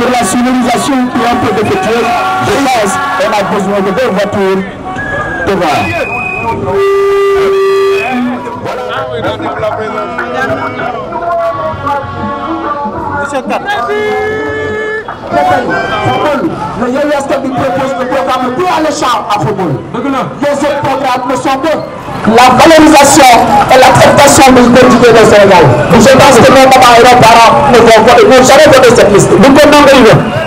pour la civilisation qui est un peu défectueuse, je pense qu'on a besoin de 2 voitures devant. Le YOYAS qui propose le programme pour aller champ à Khombole. Les autres programmes ne sont que la valorisation et l'acceptation de l'identité du Sénégal. Je pense que nos mamans et nos parents ne vont jamais voter cette liste. Nous comprenons que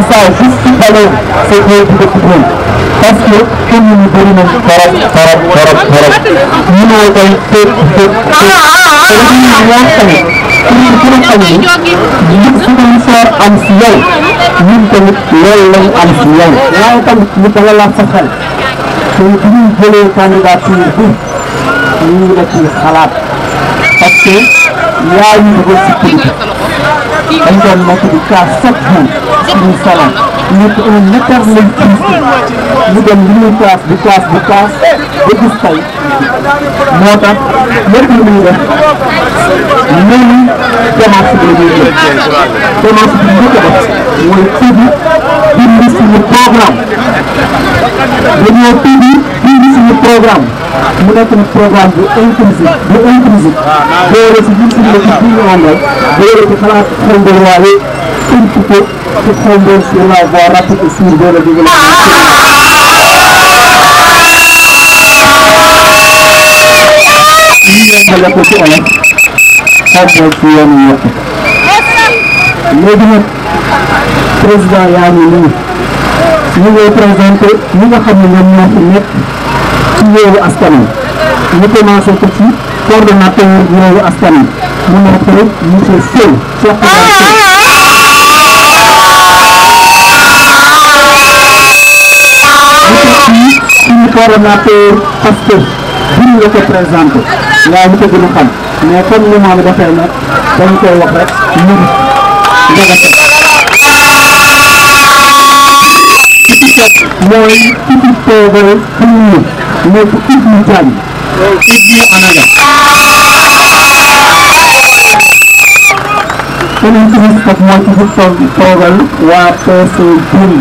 ça juste ci xale c'est que du dëkk bi parce que xel ñu bëri nañ torop mënoo koy te dañuy ñaan tamit pour xam ni li suñu histoire am si yow ñun tamit loolu lañ am si yow waaye tamit ñu dala la sa xel te bu ñu jëlee candidature bi ñu ngi la ci xalaat parce que yaa ñu dugal si politique dañ doon nekk di cas chaque jour suñu salon nekk un éternel ñu dem li ñuy classe di classe ba gis tey moo tax lépp lu ñuy def même démarche bi la ñuy jël démarche bi njëkk a def mooy tudd bind suñu programme dañoo tudd bind suñu programme mu nekk programme bu inclusif boole si ñun suñu équipe bi ñu àndal boole ci xalaat Khombole waaye impliqué ci Khombole sur la voie rapide et sûre vers le développement. lii leen ma yokk ci olof Khombole ci yoonu yokk léegi nag président yaa ngi nii ñu ngi présenté ñi nga xam ne ñoom ñoo fi nekk ci Yewwi Askan Wi ñu commencé ko ci coordonnateur Yewwi Askan Wi mu nekk monsieur Sow Cheikh suñu coordonnateur Pastef buñ la ko présenté yaa ngi ko gën a xam mais comme li moom dafay nag dañ koy wax rek ñu mooy Ibi Toogal Xëy nekk Ibi Diagne Ibi Anaga keneen ci gis kat mooy Ibi Toogal waa PC Juri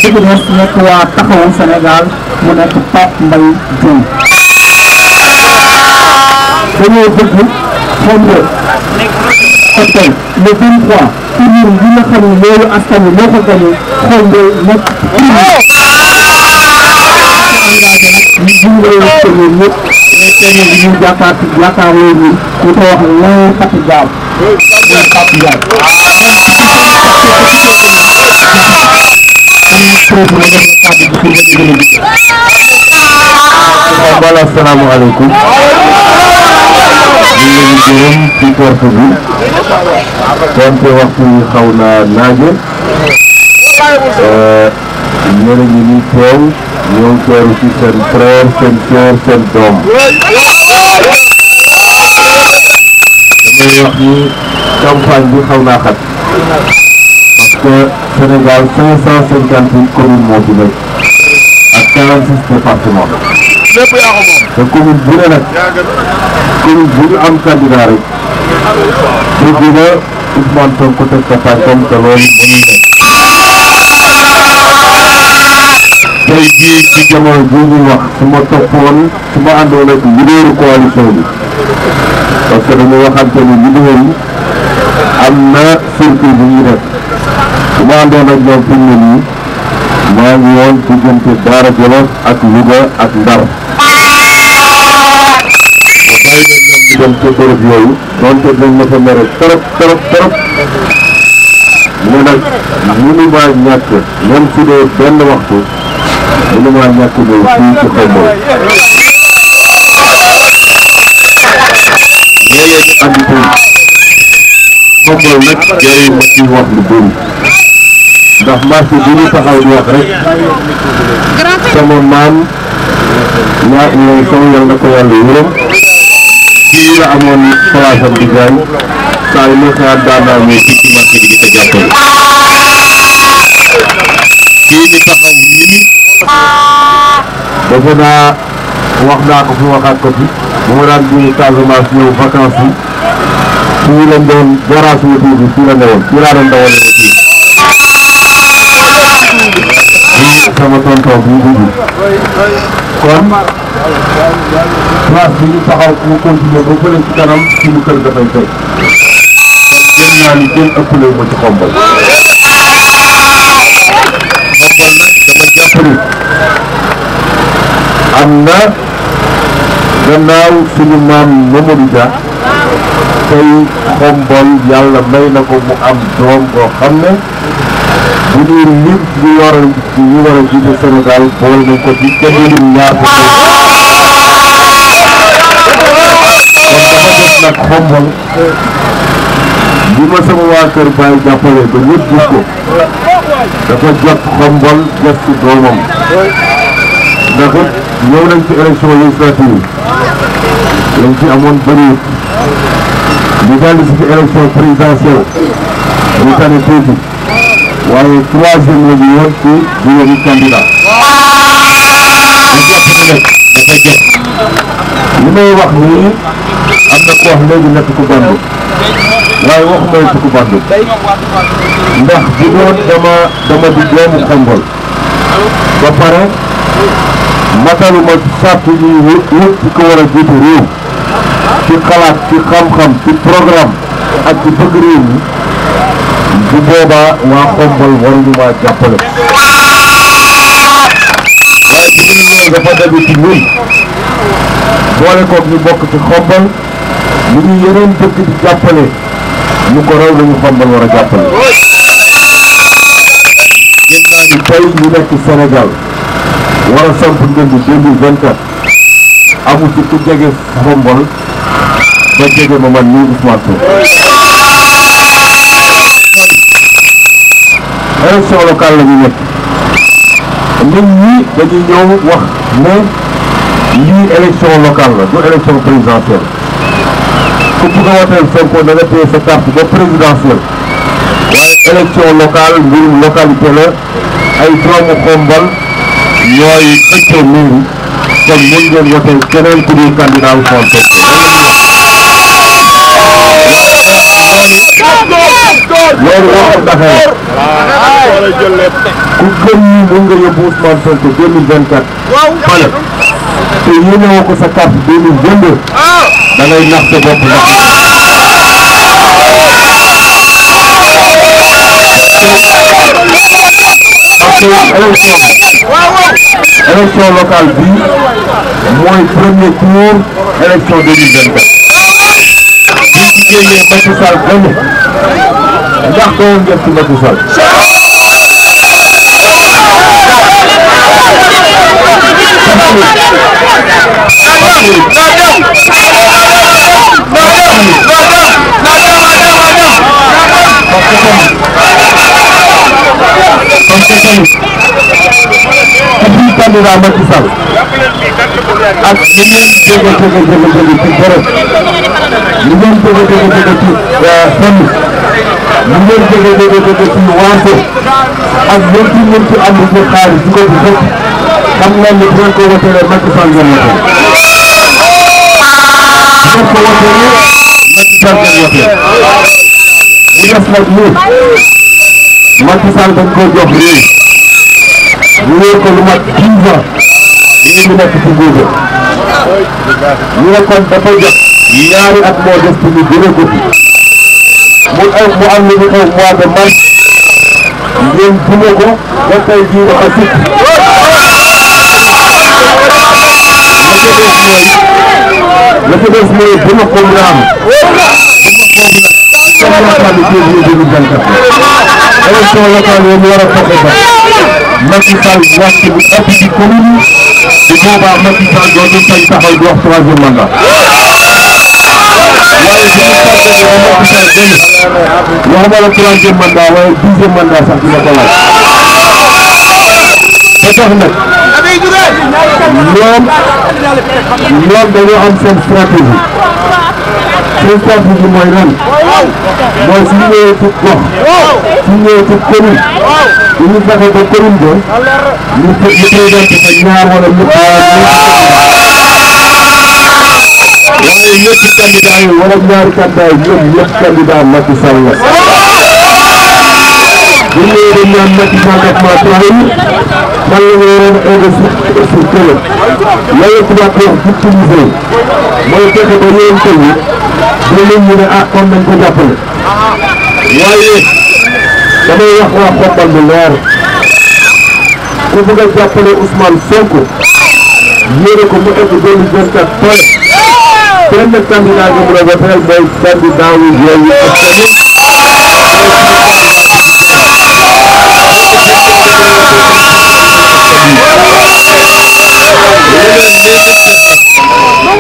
di ko des nekk waa Taxawu Sénégal mu nekk Pape Mbaye Dieng dañoo bëgg Khombole tey le 23 commune bi nga xam ne Yewwi Askan Wi moo ko gagné Khombole nekk ñu jàkkaarloo ñu ko wax lay Fatick Gaaw Khombole asalaamaaleykum ñu ngi leen di gërëm ci porte bi donte waxtu yi xaw na naaje ñeneen ñi ni teew ñëw teeru ci seen frère seen sœur seen doom damay wax ni campagne bi xaw naa xat parce que Sénégal 558 communes moo fi nekk ak 46 départements te commune bu ne nag commune bu ñu am candidat rek dégg na Ousmane Sonko teg campagne comme te loolu mënul nekk tey jii ci jamono bii ñuy wax su ma toppoon su ma àndoon ak leaderu coalition bi parce que dañu waxante ni leader yi am na circuit bu ñuy def su ma àndoon ak ñoom fi mu ne nii maa ngi woon diggante Daara Jolof ak Louga ak Ndar bàyyi leen ñoom ñu dem ca bërëb yooyu donte dañ ma fa mere trop mais nag mënumaa ñàkk même su dee benn waxtu mënumaa ñàkk ñëw fii ci Khombole léeg-léeg ñu andi tey Khombole nag jarul ma ci wax lu bëri ndax marché bi ñu taxaw di wax rek sama maam ñaar ñooy sama yal na ko yàlla yërëm kii la amoon place am di jaay saa yu nekk daan naa ñëw fii ci marché bi di ko jàppale kii ni taxaw nii defe naa wax naa ko fi waxaat ko fi bu ma daan jógee Casamance ñëw vacances yi fii lañ doon garage wuti bi fii la newoon fii laa doon dawale wuti lii sama tonton bi dugg kon place bi ñu taxaw mu continuer ba fële ci kanam suñu kër dafay fekk kon gën naa ni kenn ëppale ma ci Khombole nag dama jàpp ni am na gannaaw suñu maam Mamadou Dia tey Khombole yàlla may na ko mu am doom boo xam ne bu ñuy lim ñu war a jiite Sénégal boole nañ ko ci kenn lim ñaar ko kon dafa def nag Khombole bi ma sama waa kër Baye jàppale ba ñëpp gis ko dafa jot Khombole gëstu doomam ndax it ñëw nañ ci élection législative lañ ci amoon bëriwut ñu daldi si ci élection présidentielle ñu tane tuuti waaye troisième la ñu woon ci juróomi candidat ñu jàpp ne nag dafa jot li may wax nii am na ko wax léegi nekk ko Gambie waaye waxuma tukku bandu ndax bu doon dama di doomu Khombole ba pare mataluma sàrt yi wut ci ko war a jiitu réew ci xalaat ci xam-xam ci programme ak ci bëgg réew mi bu boobaa waa Khombole waruñu maa jàppale waaye bu dul loolu dafa daje ci ñun boole koog ñu bokk ci Khombole ñu ngi yeneen dëkk di jàppale ñu ko raw lañu Khombole war a jàppale gëm naa ni tey ñu nekk Sénégal war a samp ndënd 2024 amul ci ku jege Khombole ba jege ma man nii Ousmane Sonko élection locale la ñu nekk nit ñi dañuy ñëw wax ne lii élection locale la du élection présidentielle ku bëgg a woteel Sonko da nga téye sa carte ba présidentielle waaye élection locale mbirum localité la ay doomu Khombole ñooy xëccoo mairie kon mën ngeen woteel keneen ku dul candidat Ousmane Sonko loolu waxu Dakar ku gëm ni mën nga yóbbu Ousmane Sonko 2024 pale te yéenewoo ko sa carte 2022 da ngay nax sa bopp ndax élection locale bi mooy premier tour élection 2024 ñu ci génnee Macky Sall gagné ndax doo ngeen ci Macky Sall candidat Macky Sall ak li ngeen jóge ci bërëb li ngeen jóge ci fenn li ngeen jóge ci waase ak ñun ci am ci xaalis di ko ci fekk xam ngeen ni bu ngeen ko woteelee Macky Sall ngeen woteel bu ngeen ko woteelee Macky Sall ngeen woteel bu des nag nii Macky Sall dañ ko jox réew ñu wéer ko lu mat 10 ans ñu nekk ci nguur ñu ne kon dafa jot ñaari at moo des pour ñu jëlee ko fi mu am lu ñu xew mois de mars ngeen duma ko ba tey jii dafa sikk la ca des mooy duma ko mën a am duma ko mën a février 2024 élection locale yi ñu war a fexe ba Macky Sall wàcc bu ëpp ci commune bu boobaa Macky Sall dootul sañ taxaw di wax 3e mandat waaye bu ñu tàggee ba Macky Sall gën waxuma la 3e mandat waaye 10e mandat sax dina ko laaj ba tax nag ñoom dañoo am seen stratégie mooy lan mooy su ñu ñëwee ci gox su ñu ñëwee ci commune ñu fexe ba commune ba ñu présenté fa ñaar wala waaye ñetti candidat yi wala ñaari candidat yi ñoom ñëpp candidat Macky Sall la bu ñu ñëwee dañ naan Macky Sall daf maa trahir man la ñu waroon a investir sur këram loolu tubaab wax victimiser mooy fexe ba yéen tënk ba leen ñu ne ah kon nañ ko jàppale waaye damay wax waa Khombole bu leer ku bëgg a jàppale Ousmane Sonko yéene ko mu egg 2024 pare benn candidat nga mën a woteel mooy candidat wu Yewwi Askan Wi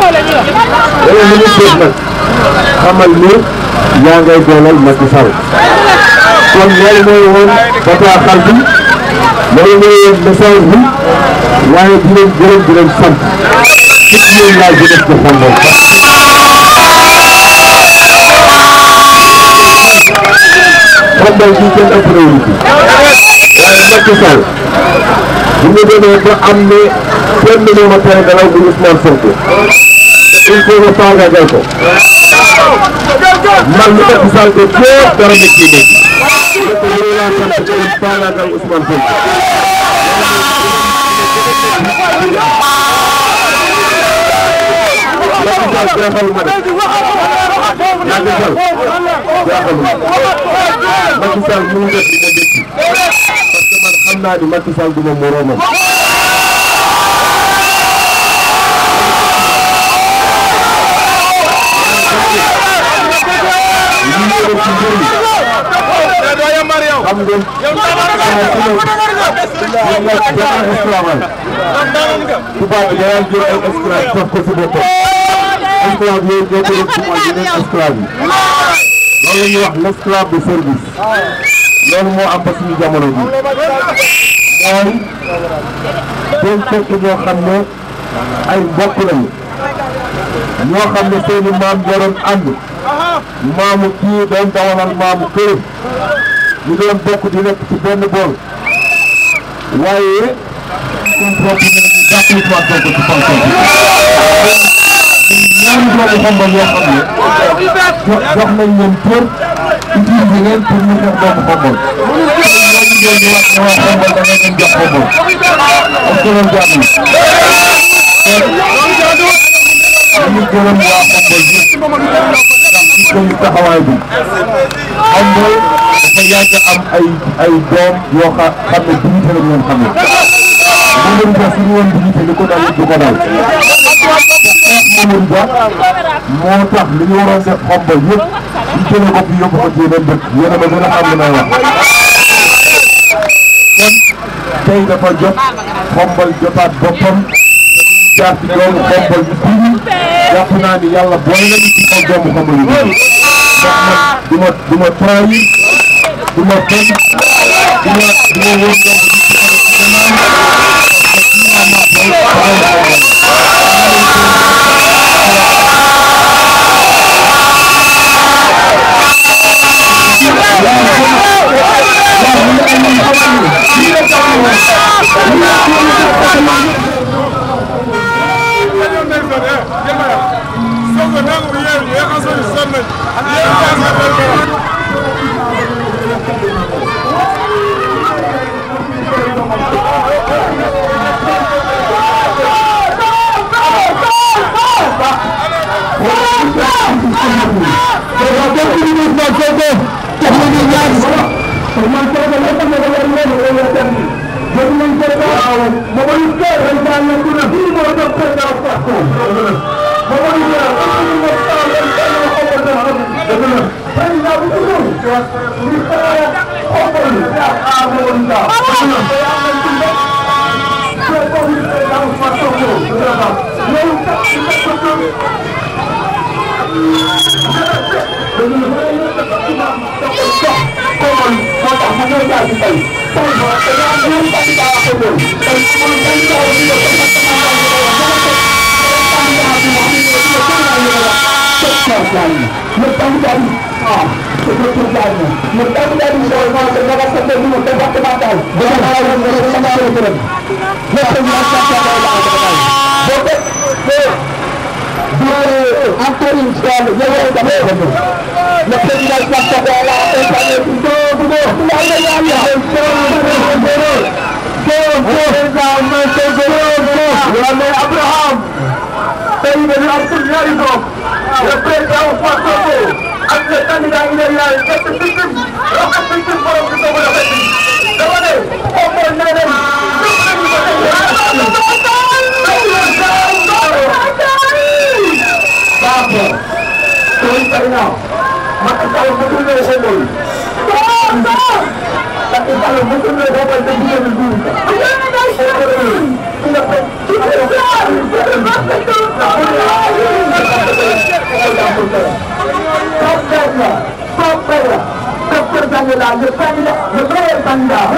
leneen li ñu def nag xamal ni yaa ngay doolal Macky Sall kon loolu mooy woon bataaxal bi loolu mooy woon message bi waaye di leen gërëm di leen sant ci yéen laa jeunesse de Khombole Khombole bi kenn ëpp réew mi waaye Macky Sall bu ñu demee ba am ne kenn moo ma tere dalaw bu Ousmane Sonko il faut que faagaagal ko man lu Macky Sall def yëpp dara nekk ci nekk te loolu laa sant ci faagaagal Ousmane Sonko Macky Sall jaaxaluma de Macky Sall jaaxaluma Macky Sall mu ngi def li ma dëkk parce que man xam naa ni Macky Sall du ma moromam xam ngeen tubaab bi daan jël ay esclave jox ko si boppam esclave yooyu ñoo ko def ci mooy yeneen esclave yi loolu la ñuy wax l'esclave de service loolu moo am ba suñu jamono bi mooy dañ fekk ñoo xam ne ay mbokk lañu ñoo xam ne seeni maam doon ànd maamu kii doon dawalal maamu kër ñu doon bokk di nekk ci benn bool waaye suñ bopp ne ñu jàpp Ousmane Sonko ci fonction bi ñaari doomu Khombole yoo xam ne jox nañ leen cër utiliser leen pour ñu xeex doomu Khombole ñooñu ngeen di wax ne waa Khombole da ngeen leen jox Khombole est-ce que loolu jaadu ñu gërëm waa Khombole yëpp ndax gis nañu taxawaay bi Khombole dafa yàgg am ay doom yoo xam ne dignité lañ leen xam ne Mamadou Dia suñu woon dignité li ko dal du ko dal Mamadou Dia moo tax li ñu waroon def Khombole yëpp ñu jëlee ko fi yóbbu ko ci yeneen dëkk yéen a ma gën a xam li may wax kon tey dafa jot Khombole jotaat boppam jaar ci doomu Khombole bi bii jàpp naa ni yàlla boole nañu ci kaw doomu Khombole bi ndax man du ma trahir du ma fen du ma wóor doomu bi ci xarit ci Le meilleur candidat, le meilleur candidat.